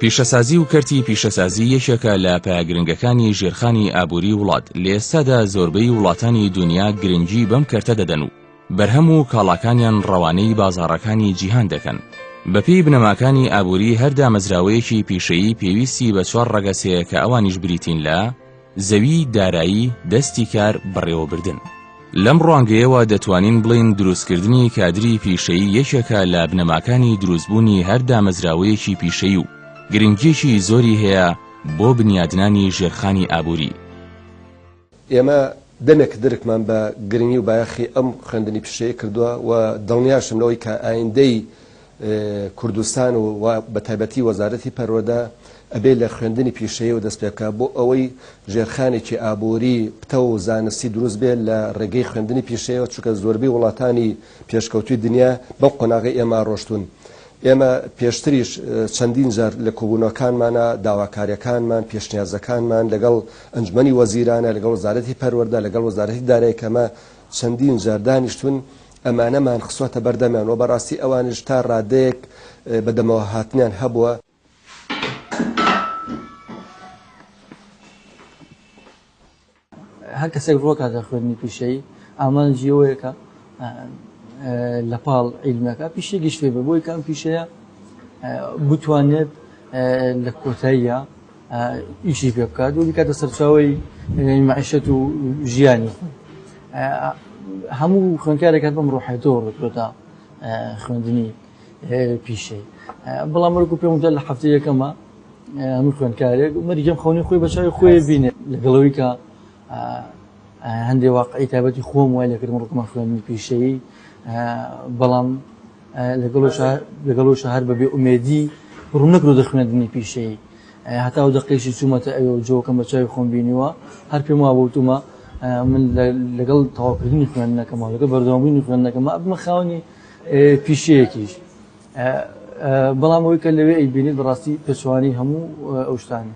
پیشەسازی و کەرتی پیشەسازی یەکێکە لە پایە گرنگەکانی ژێرخانی ئابووری وڵات، لە ئێستادا زۆربەی وڵاتانی دونیا گرنگی بەم کەرتە دەدەن و بەرهەم و کاڵاکانیان ڕەوانەی بازاڕەکانی جیهان دەکەن. بەپێی بنەماکانی ئابووری هەر دامەزراوەیەکی پیشەیی پێویستی بە چوار ڕەگەز هەیە کە ئەوانیش بریتین لە، زەوی، دارایی، دەستی کار، بەڕێوەبردن. لەم ڕوانگەیەوە دەتوانین بڵێین دروستکردنی کادری پیشەیی یەکێکە لە بنەماکانی دروستبوونی هەر دامەزراوەیەکی پیشەیی و گرنگییەکی زۆری هەیە بۆ بنیادنانی ژێرخانی ئابووری. ئێمە دەمێکە درکمان بە گرنگی و بایەخی ئەم خوێندنی پیشەیە کردووە و دڵنیاشم لەوەی کە ئایندەی کوردستان و بە تایبەتی وەزارەتی پەروەردە ئەبێ لە خوێندنی پیشەیەوە دەست پێ بکا بۆ ئەوەی ژێرخانێکی ئابووری پتەو و زانستی دروست بێ لە ڕێگەی خوێندنی پیشەیەوە چونکە زۆربەی وڵاتانی پێشکەوتووی دنیا بەو قۆناغەی ئێمە ڕۆشتوون. ئێمە پێشتریش چەندین جار لە کۆبوونەوەکانمانا داواکاریەکانمان، پێشنیازەکانمان لەگەڵ ئەنجومەنی وەزیرانە، لەگەڵ وەزارەتی پەروەردە، لەگەڵ وەزارەتی دارایی کە ئەمە چەندین جار دانیشتوون، ئەمانەمان خستووەتە بەردەمیان و بەڕاستی ئەوانیش تا ڕادەیەک بە دەمەوە هاتنیان هەبووە. هەر کەسێک ڕۆکاتە خوێندنی پیشەیی ئامانجی ئەوەیە کە لە پاڵ عیلمەکە پیشەیەکیش فێر بێ بۆی کە ئەم پیشەیە بتوانێت لە کۆتاییە ئیشی پێ بکات و بیکاتە سەرچاوەی معیشەت و ژیانی خۆی. هەموو خوێندکارێک هەر بەم ڕۆحێتەوە ڕۆترۆتە خوێندنی پیشەی. بەڵام وەکو پێم وتە لە هەفتەی یەکەمە هەموو خوێندکارێک مەرجەم خەونی خۆی بە چاوی خۆی بینێ لەگەڵەوەی کە هەندێک واقعی تایبەتی خۆم وای لەکردم ڕووکمە خوێندنی پیشەیی بەڵام لەگەڵ شەهر بەبێ ئومێدی ڕوو نەکردۆتە خوێندنی پیشەیی هەتا ئەو دەقەیشی چوومەتە ئەوێ و جۆکەم بە چاوی خۆم بینیوە هەر پێم وابوو وتومە من لەگەڵ تەواوکردنی خوێندنەکەم و لەگەڵ بەردەوامبوونی خوێندنەکەم ئەبمە خاوەنی پیشەیەکیش بەڵام ئەوەی کە لەوێ ئەیبینیت بەڕاستی پێچەوانەی هەموو ئەو شتانە.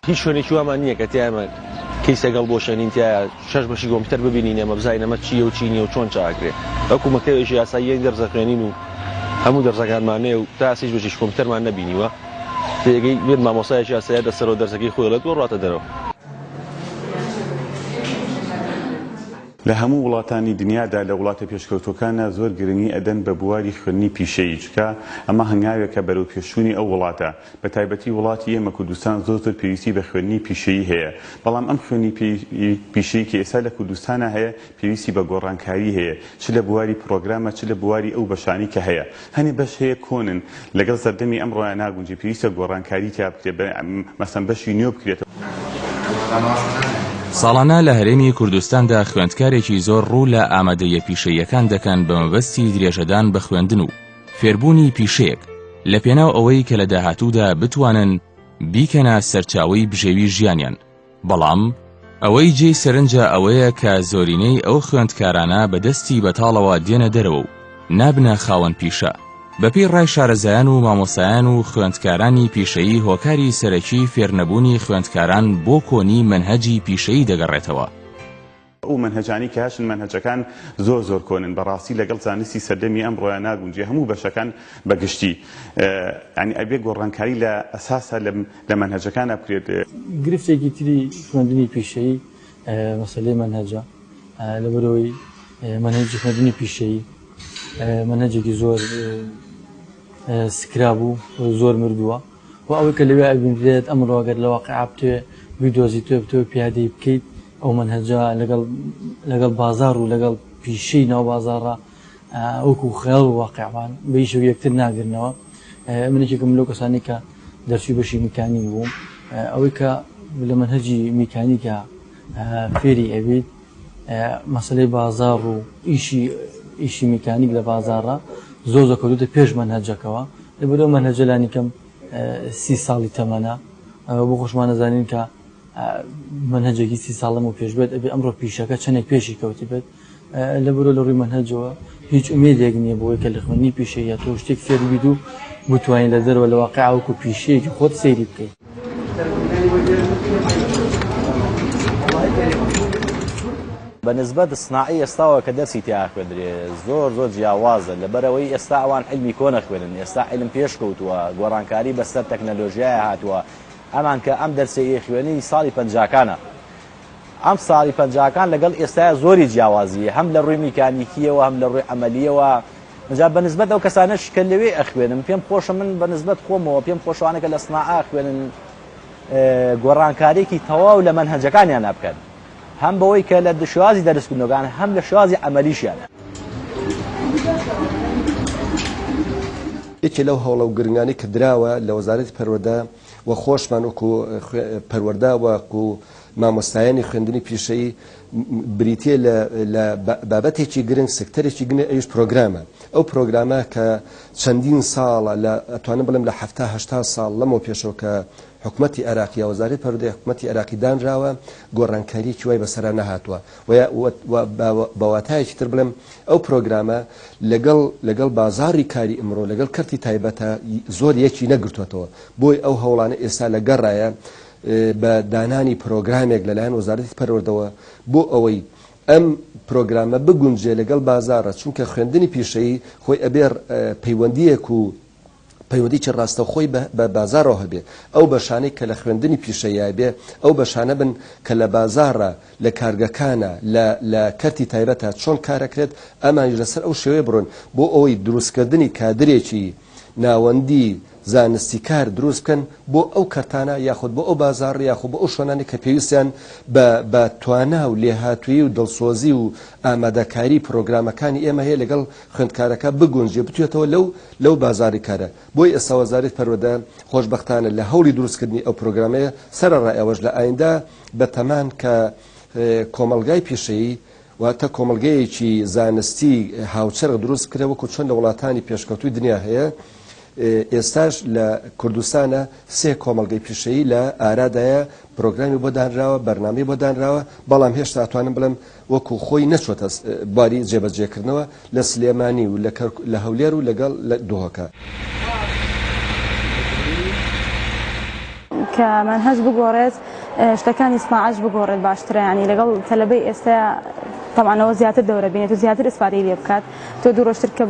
هیچ شوێنێکی وامان نییە کە تیایە کەیسەگەڵ بۆ شەنین تیایە شەش بەشی کۆمپیوتەر ببینین ئێمە بزانین ئەمە چییە و چی نییە و چۆن چاکرێ وەکو مەکتەبێکی ئاسایی یەک دەرس دەخوێنین و هەموو دەرسەکانمان هەیە و تا ئێستەیش بەشیش کۆمپیوتەرمان نەبینیوە تێگەی بێت مامۆستایەکی ئاسایی دەسەرەوە دەرسەکەی خۆی ئەڵێت و ڕاتە دەرەوە. لە هەموو وڵاتانی دنیادا لە وڵاتە پێشکەوتوەکانا زۆر گرنگی ئەدەن بە بواری خوێندنی پیشەیی چونکە ئەمە هەنگاوێکە بەرەو پێشچوونی ئەو وڵاتە بە تایبەتی وڵاتی ئێمە کوردستان زۆر زۆر پێویستی بە خوێندنی پیشەیی هەیە بەڵام ئەم خوێندنی پیشەیی کە ئێستا لە کوردستانا هەیە پێویستی بە گۆڕانکاری هەیە چ لە بواری پڕۆگرامە چ لە بواری ئەو بەشانەی کە هەیە هەنێ بەش هەیە کۆنن لەگەڵ سەردەمی ئەمڕۆیا ناگونجێ پێویستە گۆڕانکاری تیا بکرێت بە مەسەن بەشی نوێ بکرێتەوە. ساڵانە لە هەرێمی کوردستاندا خوێندکارێکی زۆر ڕوو لە ئامادەییە پیشەییەکان دەکەن بە مەبەستی درێژەدان بە خوێندن و فێربوونی پیشەیەک لە پێناو ئەوەی کە لە داهاتوودا بتوانن بیکەنە سەرچاوەی بژێوی ژیانیان بەڵام ئەوەی جێی سەرنجە ئەوەیە کە زۆرینەی ئەو خوێندکارانە بە دەستی بەتاڵەوە دێنە دەرەوە و نابنە خاوەن پیشە. بەپێی ڕای شارەزایان و مامۆستایان و خوێندکارانی پیشەیی هۆکاری سەرەکی فێرنەبوونی خوێندکاران بۆ کۆنی مەنهەجی پیشەیی دەگەڕێتەوە. ئەو مەنهەجانەی کە هەشن مەنهەجەکان زۆر زۆر کۆنن بەڕاستی لەگەڵ زانستی سەردەمی ئەمڕۆیا ناگونجێ هەموو بەشەکان بە گشتی یانی ئەبێ گۆڕانکاری لە ئەساسا لە مەنهەجەکانا بکرێت. گرفتێکی تری خوێندنی پیشەیی مەسەلەی مەنهەجە لەبەرئەوەی مەنهەجی خوێندنی پیشەیی مەنهەجێکی زۆر سکراب و زۆر مردووە و ئەوەی کە لەوێ ئەبینرێت ئەمڕۆ گەر لە واقیع بتەوێ بیدۆزیتەوە بتەوێ پیادەی بکەیت ئەو مەنهەجە لەگەڵ لەگەڵ بازاڕ و لەگەڵ پیشەی ناو بازاڕە وەکو خەیاڵ و واقیعمان بە هیچ یەکتر ناگرنەوە من یەکێکم لەو کەسانی کە دەرچووی بەشی میکانیک بووم ئەوەی کە لە مەنهەجی میکانیکە فێری ئەبیت مەسەلەی بازاڕ و ئیشی ئیشی میکانیک لە بازاڕە زۆر زۆر کەوتوتە پێش مەنهەجەکەوە لەبەرئەوە مەنهەجە لانیکەم سی ساڵی تەمەنە بۆ خۆشمان دەزانین کە مەنهەجێکی سی ساڵ لەمەو پێش بێت ئەبێ ئەمڕۆ پیشەکە چەندێک پێشی کەوتبێت لەبەرئەوە لە ڕووی مەنهەجەوە هیچ ئومێدێک نییە بۆی کە لە خوێندنی پیشەیە تۆ شتێک فێر بیت و بتوانین لە دەرەوە لە واقع وەکو پیشەیەکی خۆت سەیری بکەیت. بە نسبەت سناعەی ئێستاوە کە دەرسی تیا ئەخوێندرێ زۆر زۆر جیاوازە لەبەرئەوەی ئێستا ئەوان عیلمی کۆن ئەخوێنن ئێستا عیلم پێش کەوتووە گۆڕانکاری بەسەر تەکنەلۆژیایا هاتووە ئەمان کە ئەم دەرسەی ئەیخوێنی ساڵی پەنجاکانە ئەم ساڵی پەنجاکان لەگەڵ ئێستایا زۆری جیاوازی هەم لە ڕووی میکانیکیەوە هەم لە ڕووی عەمەلیەوە ئینجا بە نسبەت ئەو کەسانەش کە لەوێ ئەخوێنن پێم خۆشە من بە نسبەت خۆمەوە پێم خۆشە ئەوانە کە لە سناعە ئەخوێنن گۆڕانکاریەکی تەواو لە مەنهەجەکانیانا بکەن هەم بەوەی کە لە شێوازی دەرسکردنەکان هەم لە شێوازی عەمەلیشیان. یەکێ لەو هەوڵە و گرنگانەی کە دراوە لە وەزارەتی پەروەردە و خۆشمان وەکو پەروەردە وەکو مامۆستایانی خوێندنی پیشەیی بریتیە لە لە بابەتێکی گرنگ سێکتەرێکی گرنگ ئەویش پرۆگرامە ئەو پرۆگرامە کە چەندین ساڵە لە ئەتوانم بڵێم لە حەفتا هەشتا ساڵ لەمەو پێشەوە کە حکومەتی عێراقی یا وەزارەتی پەروەردەی حکومەتی عێراقی دانراوە گۆڕانکارییەکی وای بەسەرا نەهاتووە و بە واتایەکی تر بڵێم ئەو پرۆگرامە لەگەڵ لەگەڵ بازاڕی کاری ئمڕۆ لەگەڵ کەرتی تایبەتە زۆر یەکی نەگرتووەتەوە بۆی ئەو هەوڵانە ئێستا لە گەڕایە بە دانانی پرۆگرامێک لەلایەن وەزارەتی پەروەردەوە بۆ ئەوەی ئەم پرۆگرامە بگونجێ لەگەڵ بازاڕە چونکە خوێندنی پیشەیی خۆی ئەبێ پەیوەندییەک و پەیوەندیی ڕاستەوخۆی بە بازاڕەوە هەبێ، ئەو بەشانەی کە لە خوێندنی پیشەییا بێ، ئەو بەشانە بن کە لە بازاڕا، لە کارگەکانا، لە لە کەرتی تایبەتا چۆن کار ئەکرێت، ئەمانیش لەسەر ئەو شێوەیە بڕۆن بۆ ئەوەی دروستکردنی کادرێکی ناوەندی زانستی کار دروست بکەن بۆ ئەو کەرتانە یاخود بۆ ئەو بازاڕ یاخود بۆ ئەو شوێنانەی کە پێویستیان بە بە توانا و لێهاتوویی و دڵسۆزی و ئامادەکاری پرۆگرامەکانی ئێمە هەیە لەگەڵ خوێندکارەکە بگونجێ بتوێتەوە لەو لەو بازاری کارە بۆیە ئێستا وەزارەتی پەروەردە خۆشبەختانە لە هەوڵی دروستکردنی ئەو پرۆگرامەیە سەرەڕای ئەوەش لە ئایندە بەتەمان کە کۆمەڵگای پیشەیی واتە کۆمەڵگەیەکی زانستی هاوچەرخ دروست بکرێ وەکو چۆن لە وڵاتانی پێشکەوتووی دنیا هەیە ئێستاش لە کوردستانە سێ کۆمەڵگەی پیشەیی لە ئارادایە پرۆگرامی بۆ دانراوە بەرنامەی بۆ دانراوە بەڵام هێشتا ئەتوانم بڵێم وەکو خۆی نەچۆتە بواری جێبەجێکردنەوە لە سلێمانی و لە هەولێر و لەگەڵ لە دهۆکە. کە مەنهەج بگۆڕێت شتەکانی سناعەش بگۆڕێت باشترە یانی لەگەڵ تەلەبەی ئێستا تەبعەن ئەوە زیاتر دەورە بینێت و زیاتر ئیسفادەی لێ بکات تۆ دوو ڕۆژتر کە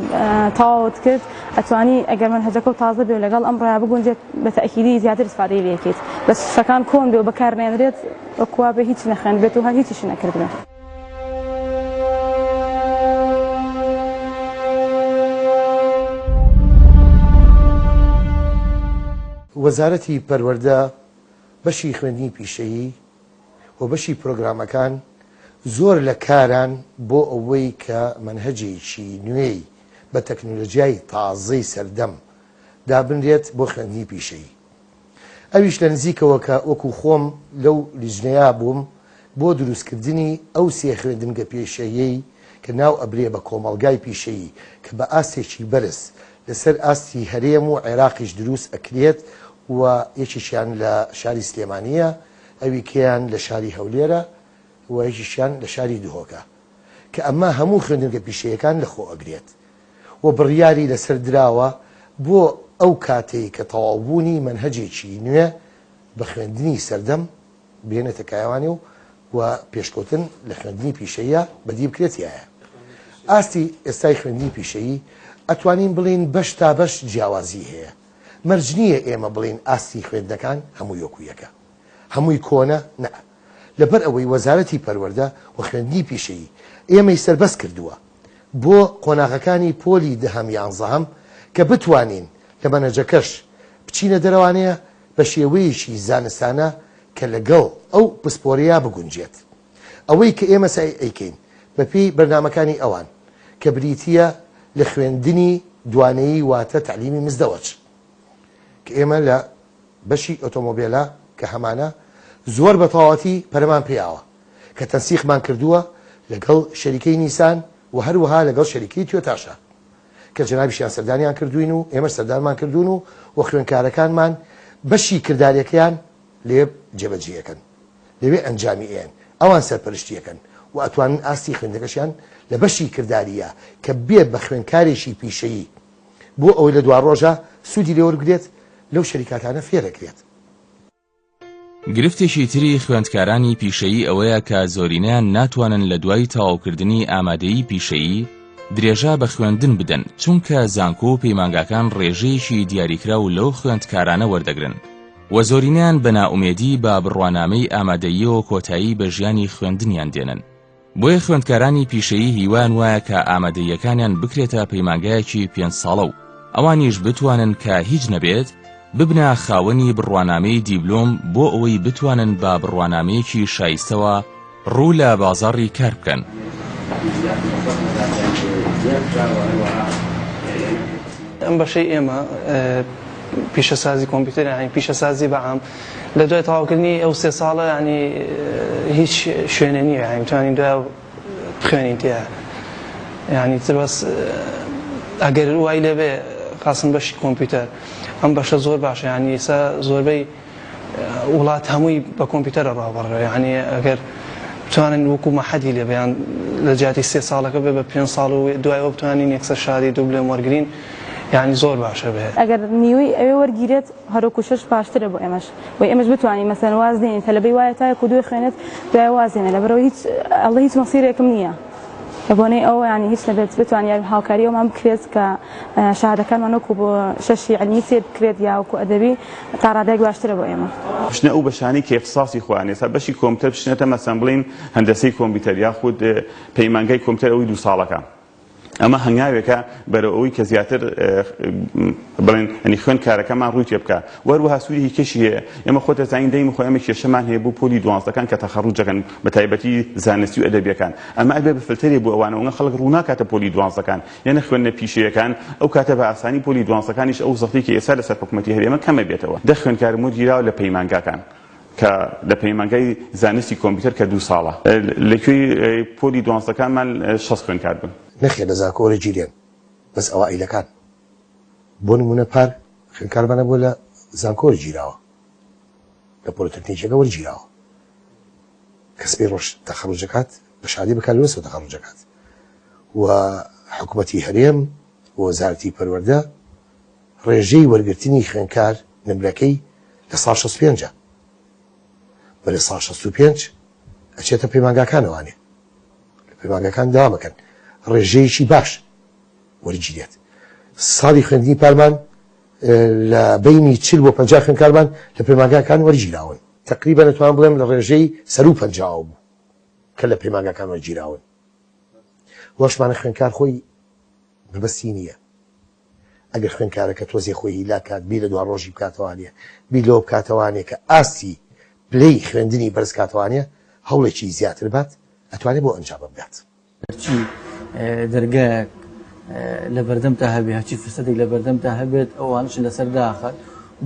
تەواوت کرد ئەتوانی ئەگەر مەنهەجەکە و تازە بێ و لەگەڵ ئەمڕۆیا بگونجێت بە تەئکیدی زیاتر ئیسفادەی لێ کەیت بەس شتەکان کۆن بێ و بەکار نێنرێت وەک وابێ هیچ نەخوێندبێت و هەر هیچیشی نەکردبێ. وەزارەتی پەروەردە بەشی خوێندنی پیشەیی و بەشی پرۆگرامەکان زۆر لە کاران بۆ ئەوەی کە مەنهەجێکی نوێی بە تەکنۆلۆجیای تازەی سەردەم دابنرێت بۆ خوێندنی پیشەیی. ئەویش لە نزیکەوە کە وەکو خۆم لەو لیژنەیا بووم بۆ دروستکردنی ئەو سێ خوێندنگە پیشەییەی کە ناو ئەبرێ بە کۆمەڵگای پیشەیی کە بە ئاستێکی بەرز لەسەر ئاستی هەرێم و عێراقیش دروست ئەکرێت و یەکێکیان لە شاری سلێمانییە ئەویکەیان لە شاری هەولێرە و یەکیشیان لە شاری دهۆکە کە ئەمە هەموو خوێندنگە پیشەیەکان لەخۆ ئەگرێت. و بڕیاری لەسەر دراوە بۆ ئەو کاتەی کە تەواوبوونی مەنهەجێکی نوێ بە خوێندنی سەردەم بهێنێتە کایەوانی و و پێشکەوتن لە خوێندنی پیشەییا بەدی بکرێت تیایە. ئاستی ئێستای خوێندنی پیشەیی ئەتوانین بڵێین بەش تا بەش جیاوازی هەیە. مەرج نییە ئێمە بڵێین ئاستی خوێندنەکان هەمووی وەکو یەکە. هەمووی کۆنە، نە. لەبەر ئەوەی وەزارەتی پەروەردە و خوێندنی پیشەیی ئێمەی سەربەست کردووە. بۆ قۆناغەکانی پۆلی دەهەم یانزەهەم کە بتوانین لە مەنەجەکەش بچینە دەرەوانەیە بە شێوەیەکی زانستانە کە لەگەڵ ئەو پسپۆرەیا بگونجێت. ئەوەی کە ئێمە سەعی ئەیکەین بە پێی بەرنامەکانی ئەوان کە بریتییە لە خوێندنی دوانەیی واتە تەعلیمی مزدەوەج کە ئێمە لە بەشی ئۆتۆمۆبێلە کە هەمانە زۆر بە تەواوەتی پەرەمان پێیاوە کە تەنسیقمان کردووە لەگەڵ شەریکەی نیسان و هەروەها لەگەڵ شەریکەی تیۆتاشا کە جەنابیشیان سەردانیان کردووین و ئێمەش سەردانمان کردوون و و خوێندکارەکانمان بەشی کرداریەکەیان لێ جێبەجێیەکەن لەوێ ئەنجامی ئەیەن ئەوان سەرپەرشتیەکەن و ئەتوانن ئاستی خوێندنەکەشیان لە بەشی کرداریە کە بێ بە خوێندکارێکی پیشەیی بۆ ئەوەی لە دواڕۆژا سوودی لێوەربگرێت لەو شەریکاتانە فێرەکرێت. گرفتێکی تری خوێندکارانی پیشەیی ئەوەیە کە زۆرینەیان ناتوانن لە دوای تەواوکردنی ئامادەیی پیشەیی درێژە بە خوێندن بدەن، چونکە زانکۆ و پەیمانگاکان ڕێژەیەکی دیاریکراو لەو خوێندکارانە وەردەگرن و زۆرینەیان بە نائومێدی بە بڕوانامەی ئامادەییەوە کۆتایی بە ژیانی خوێندنیان دێنن. بۆیە خوێندکارانی پیشەیی هیوایان وایە کە ئامادەییەکانیان بکرێتە پەیمانگایەکی پێنج ساڵە و ئەوانیش بتوانن کە هیچ نەبێت ببنە خاوەنی بڕوانامەی دیبلۆم بۆ ئەوەی بتوانن بە بڕوانامەیەکی شایستەوە ڕوو لە بازاڕی کار بکەن. ئەم بەشەی ئێمە پیشەسازی کۆمپیوتەر یانی پیشەسازی بە عام لە دوای تەواوکردنی ئەو سێ ساڵە یانی هیچ شوێنێ نییە یانی بتوانین دوای بخوێنین تێیا یانی تر بەس ئەگەر وای لێبێ خاصن بەشی کۆمپیوتەر ئەم بەشە زۆر باشە یانی ئێستا زۆربەی وڵات هەمووی بە کۆمپیوتەرە ڕابڕێ یعنی ئەگەر بتوانن وەکو مەحەدی لێ بیان لە جیاتی سێ ساڵەکە بێ بە پێ ساڵ و دوایەوە بتوانین یەکسەر شاری دوبلێم وەرگین یعنی زۆر باشە بێ. ئەگەر نیوەی ئەوێ وەرگیرێت هەروەکو شەش باشترە بۆ ئێمەش و ئێمەش بتوانین مەسەلەن واز نێنین تەلەبەی وایە تا یەک و دووی خوێنێت دوای واز دێنێ لەبەرئەوەی هیچ ئەڵێ هیچ مەسیرێکم نییە بە بۆنەی ئەوە یانی هیچ نەبێت بتوانین یار هاوکاری ئەومان بکرێت کە شەهادەکانمان وەکو بۆ شەشی عیلمی سێر بکرێت یا وەکو ئەدەبی تا ڕادەیەک باشترە بۆ ئێمە. بچنە ئەو بەشانەی کە ئیختساسی خۆیان ئێستا بەشی کۆمپیوتەر بچنەتە مەسەن بڵێین هەندەسەی کۆمپیوتەر یاخود پەیمانگای کۆمپیوتەر ئەوەی دوو ساڵەکە ئەمە هەنگاوێکە بەرەو ئەوەی کە زیاتر بڵێن ینی خوێندکارەکەمان ڕووی تێ بکا و هەروەها سوودێکی کەشی هەیە ئێمە خۆت دەزانین دەیم خۆ ئێمە کێشەمان هەیە بۆ پۆلی دوانزدەکان کە تەخەڕوج دەکەن بە تایبەتی زانستی و ئەدەبیەکان ئەمە ئەبێ بە فلتەرێ بۆ ئەوانە ئەوەنە خەڵک ڕوو ناکاتە پۆلی دوانزدەکان یانە خوێندنە پیشەیەکان ئەو کاتە بە ئاسانی پۆلی دوانزدەکانیش ئەو زەختی کە ئێستا لەسەر حکومەتی هەرێمە کەمە بێتەوە دە خوێندکار وەرگیراوە لە پەیمانگاکان کە لە پەیمانگای زانستی کۆمپیوتەر کە دوو ساڵە لە کوێی پۆلی دوانزدەکانمان 60 خوێندکار بوون. نەخێر لە زانکۆ وەرەگیرێن بەس ئەوائیلەکان بۆ نمونە پار خوێندکارمان هەبووە لە زانکۆ وەرگیراوە لە پۆلۆتەکنیکەکە وەرگیراوە کە سبەی ڕۆژ تەخەڕوج ئەکات بە شادی بەکالۆریۆسەوە تەخەڕوج ئەکات و حکومەتی هەرێم و وەزارەتی پەروەردە ڕێژەی وەرگرتنی خوێندکار نمرەکەی لە ساڵ 65 ە بە لە ساڵ 65 ئەچێتە پەیمانگاکانەوانێ لە پەیمانگاکان دەوام ئەکەن ڕێژەیەکی باش وەرگیرێت ساڵی خوێندنی پارمان لە بەینی 40 بۆ 50 خوێندکارمان لە پەیمانگاکان وەرگیراون تەقریبەن ئەتوانم بڵێم لە ڕێژەی سەروو پەنجاوە بوو کە لە پەیمانگاکان وەرگیراون وەشمانە خوێندکار خۆی مەبەستی نییە ئەگەر خوێندکارەکە تۆزێ خۆی هیلاک کات بیر لە دواڕۆژی بکاتەوانێ بیر لەوە بکاتەوانێ کە ئاستی پلەی خوێندنی بەرز کاتەوانێ هەوڵێکی زیاتر بات ئەتوانێ بۆ ئەنجامە بگات. هەرچی دەرگایەک لە بەردەمتا هەبێ، هەرچی فرسەتێک لە بەردەمتا هەبێت، ئەوانەشت لەسەر داخات،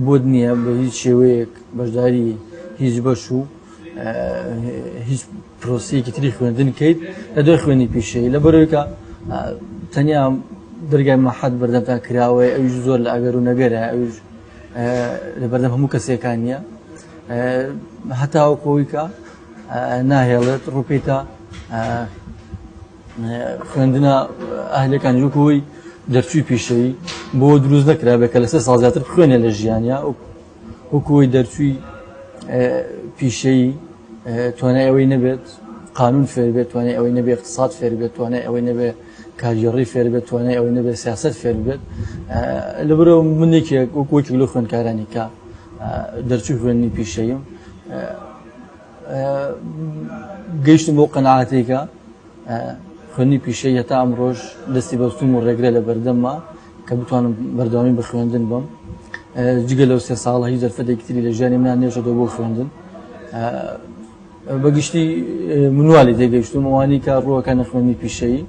بۆت نییە بە هیچ شێوەیەک بەشداری هیچ بەش و هیچ پرۆسەیەکی تری خوێندن کەیت لە دوای خوێنی پیشەیی لەبەرەوەی کە تەنیا دەرگای مەحەد بەردەمتان کراوەیە ئەویش زۆر لە ئەگەر و نەگەرە ئەویش لە بەردەم هەموو کەسێکان نییە هەتاوەکو ئەوەی کە ناهێڵێت ڕووکەیتە خوێندنە ئەهلەکان وەکو ئەوەی دەرچووی پیشەیی بۆ دروست نەکرابێت کە لەسەر ساڵ زیاتر بخوێنێ لە ژیانیا وەکو ئەوەی دەرچووی پیشەیی توانای ئەوەی نەبێت قانون فێر بێت توانای ئەوەی نەبێت اقتصاد فێر بێت توانای ئەوەی نەبێت کارگێڕی فێر بێت توانای ئەوەی نەبێت سیاست فێر بێت لەبەرەوە من یەکێک وەکو یەکێک لەو خوێندکارانی کە دەرچووی خوێندنی پیشەییم گەیشتم بۆ قەناعەتێکە خوێندنی پیشەیی هەتا ئەمڕۆژ دەستی بەستوم و ڕێگرە لە بەردەمما کە بتوانم بەردەوامی بە خوێندن بم جگە لەو سێ ساڵە هیچ دەرفەتێکی تری لە ژیانی منان نێشەوە بۆ خوێندن بەگشتی منوا لێ تێگەیشتوم ئەوانەی کە ڕووەکانە خوێندنی پیشەیی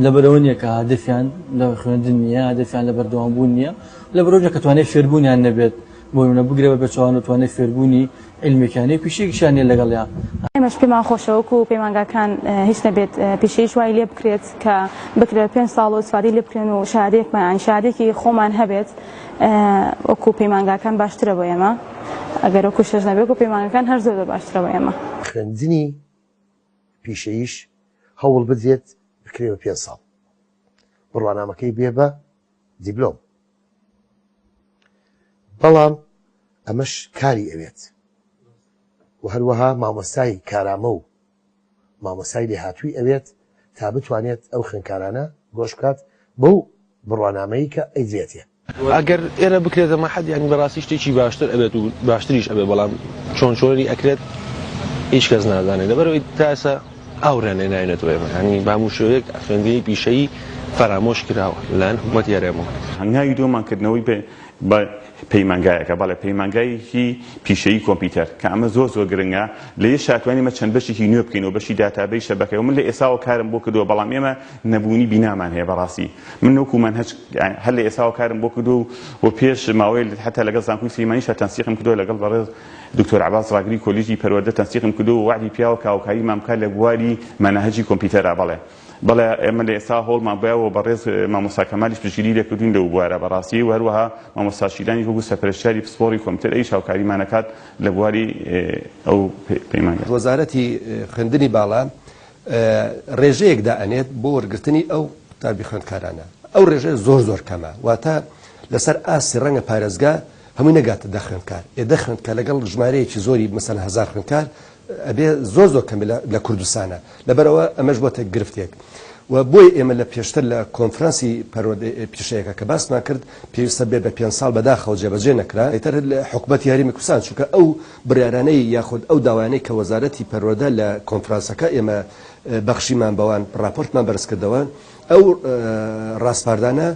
لەبەرەوە نییە کە هەدەفیان لە خوێندن نییە هەدەفیان لە بەردەوام بوون نییە لەبەرەوە کە توانای فێربوونیان نەبێت بۆ نمونە بگرە بە پێچەوانە و توانای فێربوونی عیلمێکیان نیە پیشەیەکیشیان نیە لەگەڵیا. ئێمەش پێمان خۆشە وەکو پەیمانگاکان هیچ نەبێت پیشەیش وای لێ بکرێت کە بکرێت پێنج ساڵ و ئیسفادەی لێ بکرێن و شەهادەیەکمان یانی شەهادەیەکی خۆمان هەبێت وەکو پەیمانگاکان باشترە بۆ ئێمە ئەگەر وەکو شەش نەبێت وەکو پەیمانگاکان هەر زۆر زۆر باشترە بۆ ئێمە. خوێندنی پیشەییش هەوڵ بدرێت بکرێ بە پێنج ساڵ بڕوانامەکەی بێ بە دیبلۆم. بەڵام. ئەمەش کاری ئەوێت و هەروەها مامۆستای کارامە و مامۆستای لێهاتووی ئەوێت تا بتوانێت ئەو خوێندکارانە گۆش بکات بەو بڕوانامەی کە ئەیدرێتێ. ئەگەر ئێرە بکرێتە مەحەد یانی بەڕاستی شتێکی باشتر ئەبێت و باشتریش ئەبێت بەڵام چۆن چۆنی ئەکرێت هیچ کەس نازانێت لەبەرئەوەی تا ئێستا ئاوریان لێ ناوینەتەوە ئێمە یانی بە هەموو شێوەیەک خوێندنی پیشەیی فەرامۆش کراوە لەلایەن حکومەتی هەرێمەوە. هەنگاوی دووەمان کردنەوەی بە پەیمانگایەکە، بەڵێ پەیمانگایەکی پیشەیی کۆمپیوتەر کە ئەمە زۆر زۆر گرنگە، لە یەشا توانیمە چەند بەشێکی نوێ بکەینەوە، بەشی داتابەیس شەبەکە و من لە ئێساوە کارم بۆ کردووە، بەڵام ئێمە نەبوونی بینامان هەیە بەڕاستی من وەکو مەنهەج هەر لە ئێساوە کارم بۆ کردووە و پێش ماوەیە حەتا لەگەڵ زانکۆی سلێمانیشا تەنسیقم کردووە لەگەڵ بەڕێز دکتۆر عەباس ڕاگری کۆلیژی پەروەردە تەنسیقم کردووە و وەعدی پیاوە کە هاوکاریمان بکات لە بواری مەناهجی کۆمپیوتەرا بەڵێ بەڵێ ئێمە لە ئێستا هەوڵمان بایەوە و بەڕێز مامۆستا کەمالیش پشتگیری لێکردوین لەو بوارە بەڕاستی و هەروەها مامۆستا شیلانیش وەکو سەرپەرشتیاری پسپۆڕی کۆمپیوتەر ئەویش هاوکاریمان ئەکات لە بواری ئەو پەیمانگا. وەزارەتی خوێندنی باڵا ڕێژەیەک دائەنێت بۆ وەرگرتنی ئەو قوتابی خوێندکارانە ئەو ڕێژەیە زۆر زۆر کەمە واتە لەسەر ئاستی ڕەنگە پارێزگا هەمووی نەگاتە دە خوێندکار ئێ دە خوێندکار لەگەڵ ژمارەیەکی زۆری مەسەلەن هەزار خوێندکار ئەبێ زۆر زۆر کەم بێت لە کوردستانە لەبەرئەوە ئەمەش بۆتە گرفتێک و بۆیە ئێمە لە پێشتر لە کۆنفرانسی پەروەردەی پیشەیەکە کە باسمان کرد پێویستە بێ بە پێنج ساڵ بەداخەوە جێبەجێ نەکرا ئیتر حکومەتی هەرێمی کوردستان چونکە ئەو بڕیارانەی یاخود ئەو داوایانەی کە وەزارەتی پەروەردە لە کۆنفرانسەکە ئێمە بەخشیمان بەوان ڕاپۆرتمان بەرزکردەوە ئەو ڕاسپاردانە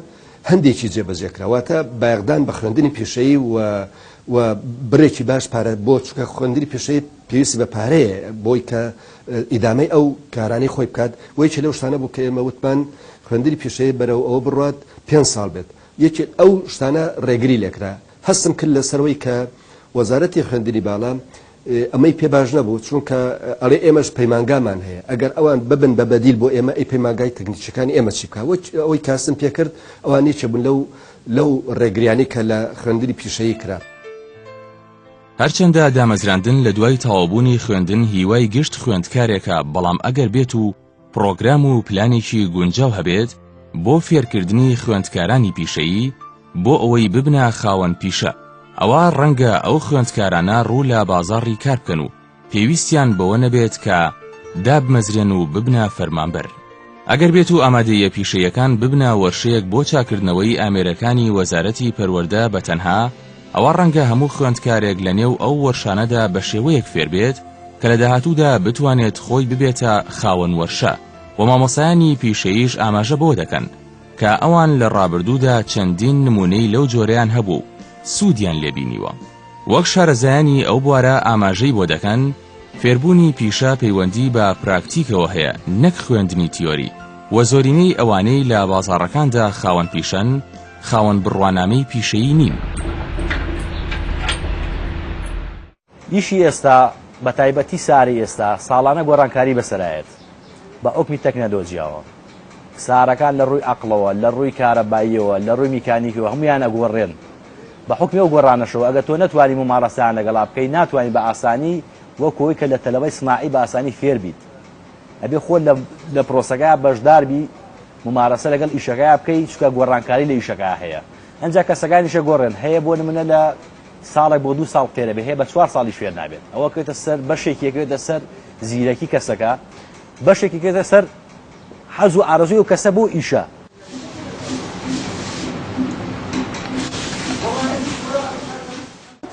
هەندێکی جێبەجێ کرا واتە بایەخدان بە خوێندنی پیشەیی و و بڕێکی باش پارە بۆ چونکە خوێندنی پیشەیی پێویستی بە پارەیە بۆی کە ئیدامەی ئەو کارانەی خۆی بکات و یەکێ لەو شتانە بوو کە ئێمە وتمان خوێندنی پیشەیی بەرەو ئەوە بڕوات پێنج ساڵ بێت یەکێ ئەو شتانە ڕێگری لێکرا هەستم کرد لەسەرەوەی کە وەزارەتی خوێندنی باڵا ئەمەی پێ باش نەبوو چونکە ئەڵێ ئێمەش پەیمانگامان هەیە ئەگەر ئەوان ببن بە بەدیل بۆ ئێمە ئەی پەیمانگای تەکنیکیەکانی ئێمە چی بکا وەک ئەوەی کاسم پێ کرد ئەوان یەکێ بوون لەو لەو ڕێگریانەی کە لە خوێندنی پیشەیی کرا. هەرچەندە دامەزراندن لە دوای تەواوبوونی خوێندن هیوای گشت خوێندکارێکە بەڵام ئەگەر بێت و پڕۆگرام و پلانێکی گونجاو هەبێت بۆ فێرکردنی خوێندکارانی پیشەیی بۆ ئەوەی ببنە خاوەن پیشە ئەوا ڕەنگە ئەو خوێندکارانە ڕوو لە بازاڕی کار بکەن و پێویستیان بەوە نەبێت کە دابمەزرێن و ببنە فەرمانبەر. ئەگەر بێت و ئامادەییە پیشەییەکان ببنە وەرشەیەک بۆ چاککردنەوەی ئامێرەکانی وەزارەتی پەروەردە بە تەنها، ئەوا ڕەنگە هەموو خوێندکارێک لە نێو ئەو وەرشانەدا بە شێوەیەک فێر بێت کە لە داهاتوودا بتوانێت خۆی ببێتە خاوەن وەرشە و مامۆستایانی پیشەییش ئاماژە بەوە دەکەن کە ئەوان لە ڕابردوودا چەندین نموونەی لەو جۆرەیان هەبووە و سوودیان لێ بینیوە. وەک شارەزایانی ئەو بوارە ئاماژەی بۆ دەکەن، فێربوونی پیشە پەیوەندی بە پراکتیکەوە هەیە نەک خوێندنی تیۆری و زۆرینەی ئەوانەی لە بازاڕەکاندا خاوەن پیشەن خاوەن بڕوانامەی پیشەیی نین. ئیشی ئێستا بەتایبەتی سارەی ئێستا ساڵانە گۆڕانکاری بەسەرایەت بە حوکمی تەکنەلۆجیاوە سارەکان لە ڕووی عەقڵەوە لە ڕووی کارەباییەوە لە ڕووی میکانیکیەوە هەموویان ئەگۆڕێن بە حوکمی ئەو گۆڕانەشەوە ئەگەر تۆ نەتوانی مومارەسەیان لەگەڵا بکەی ناتوانی بە ئاسانی وەک ئەوەی کە لە تەلەبەی سناعی بە ئاسانی فێر بیت ئەبێ خۆت لە لە پرۆسەکەیا بەشدار بی مومارەسە لەگەڵ ئیشەکەیا بکەی چونکە گۆڕانکاری لە ئیشەکە هەیە ئەنجا کەسەکانیشە گۆڕێن هەیە بۆ نمونە لە ساڵێک بۆ دوو ساڵ فێرە بێ هەیە بە چوار ساڵیش فێر نابێت ئەوە کەوێتە سەر بەشێکی کەوێتە سەر زیرەکی کەسەکە بەشێکی کەوێتە سەر حەز و ئارەزووی ئەو کەسە بۆ ئیشە.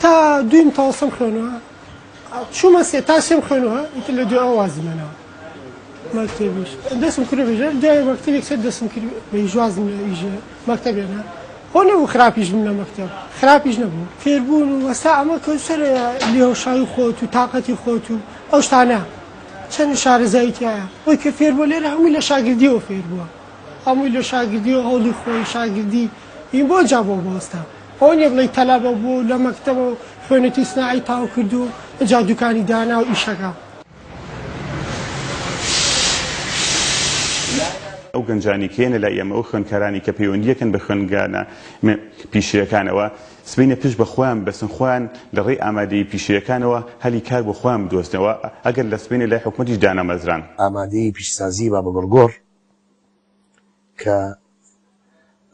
تا دووی متەوەسەم خوێنەوە چوومە سێ تا سێم خوێنەوە ئیتر لە دوای ئەوە وازم هێناوە مەکتەبیش دەستم کرد بە ژێر دوای مەکتەب یەکسەر دەستم کرد بە ئیش وازم لە ئیش مەکتەب هێنا خۆ نەبوو خراپیش بووم لە مەکتەب خراپیش نەبوو فێربوون و وەستا ئەمە کە سەر لێهۆشایی خۆت و تاقەتی خۆت و ئەو شتانە چەند شارەزایی تیایە ئەوی کە فێر بووە لێرە هەمووی لە شاگردیەوە فێر بووە هەمووی لە شاگردیەوە هەوڵی خۆی شاگردی این بۆ جا بۆ بۆستا ئەوە نیە بڵێی تەلەبە بووە و لە مەکتەبە و خوێنێتی سناعی تاو کردووە و ئنجا دوکانی دانا و ئیشەکە. ئەو گەنجانەی کە یەنە لای ئێمە، ئەو خوێندکارانەی کە پەیوەندییەکەن بە خوێندگانە پیشەیەکانەوە، سبەینێ پشت بە خۆیان ببەستن، خۆیان لە ڕێی ئامادەیی پیشەیەکانەوە هەلی کار بۆ خۆیان بدۆزنەوە، ئەگەر لە سبەینێ لای حکومەتیش دانەمەزران. ئامادەیی پیشەسازیی بابەگوڕگۆڕ کە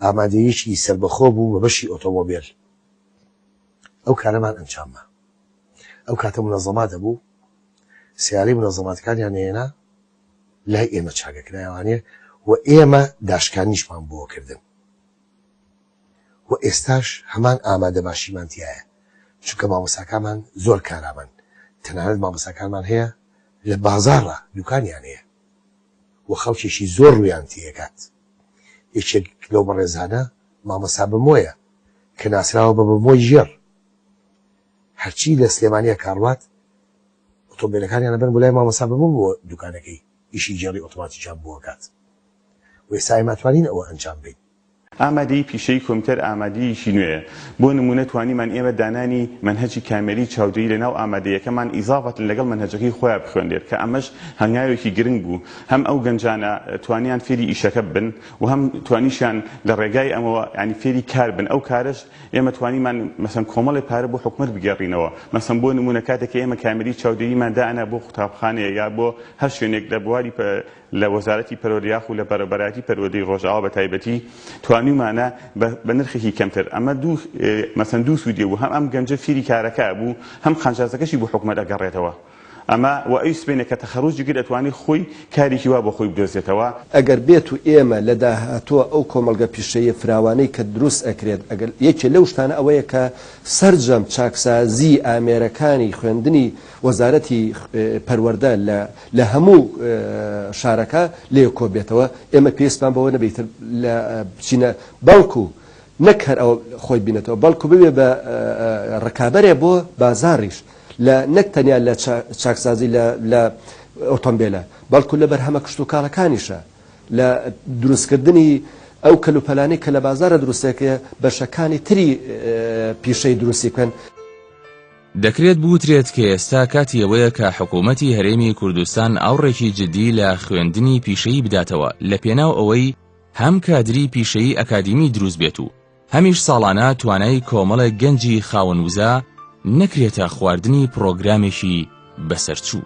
ئامادەییەکی سەربەخۆ بوو بە بەشی ئۆتۆمۆبێل. ئەو کارەمان ئەنجام ما. ئەو کاتە مونەزەمات هەبوو، سەیارەی مونەزەماتەکانیان ئەهێنا لای ئێمە چاک ئەکرایەوانێ و ئێمە داشکانیشمان بۆ ئەکردن و ئێستاش هەمان ئامادەباشیمان تیایە، چونکە مامۆستاکانمان زۆر کارامەن، تەنانەت مامۆستاکانمان هەیە لە بازاڕا دوکانیان هەیە و خەڵکێکی زۆر ڕوویان تێئەکات. یەکێک لەو بەڕێزانە مامۆستا بەمۆیە کە ناسراوە بە بەمۆی ژێڕ. هەرچی لە سلێمانیا کاڕوات ئۆتۆمبێلەکانیان ئەبەن بۆ لای مامۆستا بەمۆ بۆ دوکانەکەی ئیشی گێڕی ئۆتۆماتیکیان بۆ ئەکات و ئێستا ئێمە ئەتوانین ئەوە ئەنجام بەین. ئامادەیی پیشەیی کۆمپیوتەر ئامادەییەکی نوێیە. بۆ نموونە توانیمان ئێمە دانانی مەنهەجی کامێری چاودێری لە ناو ئامادەییەکەمان ئیزافەتن لەگەڵ مەنهەجەکەی خۆیان بخوێنرێت کە ئەمەش هەنگاوێکی گرنگ بوو هەم ئەو گەنجانە توانیان فێری ئیشەکە ببن و هەم توانیشیان لە ڕێگای ئەمەوە یانی فێری کار بن ئەو کارەش ئێمە توانیمان مەسەن کۆمەڵێ پارە بۆ حکومەت بگێڕینەوە مەسەن بۆ نموونە کاتێک کە ئێمە کامێری چاودێریمان دائەنا بۆ قوتابخانەیەک یا بۆ هەر شوێنێک لە بواری لە وەزارەتی پەروەردە یاخو لە بەڕێوەبەرایەتی پەروەردەی ڕۆژئاوا بە تایبەتی توانیومانە بە نرخێکی کەمتر ئەمە دوو مەسەن دوو سوودی بوو هەم ئەم گەنجە فیری کارەکە بوو هەم قانجازەکەشی بۆ حکومەت ئەگەڕێتەوە ئەمە و ئەوی سبەینێ کە تەخەروجی کرد ئەتوانی خۆی کارێکی وا بۆ خۆی بدۆزێتەوە. ئەگەر بێت و ئێمە لە داهاتووە ئەو کۆمەڵگە پیشەییە فراوانەی کە دروست ئەکرێت ئەگەر یەکێ لەو شتانە ئەوەیە کە سەرجەم چاکسازی ئامێرەکانی خوێندنی وەزارەتی پەروەردە لە لە هەموو شارەکە لێ کۆ بێتەوە، ئێمە پێویستمان بەوە نەبێ ئیتر لە بچینە بەڵکو نەک هەر ئەوە خۆی بینێتەوە بەڵکو ببێ بە ڕکابەرێ بۆ بازاڕیش لە نەک تەنیا لە چاکسازی لە لە ئۆتۆمبێلە بەڵکو لە بەرهەمە کشتوکاڵەکانیشە لە دروستکردنی ئەو کەلوپەلانەی کە لە بازارە دروستەکەی بەشەکانی تری پیشەی دروستی بکەن. دەکرێت بوترێت کە ئێستا کاتی ئەوەیە کە حکوومەتی هەرێمی کوردستان ئاوڕێکی جددی لە خوێندنی پیشەیی بداتەوە لە پێناو ئەوەی هەم کادری پیشەیی ئەکادیمی دروست بێت و هەمیش ساڵانە توانای کۆمەڵێک گەنجی خاوەن وزە نەکرێتە خواردنی پڕۆگرامێکی بەسەرچوو.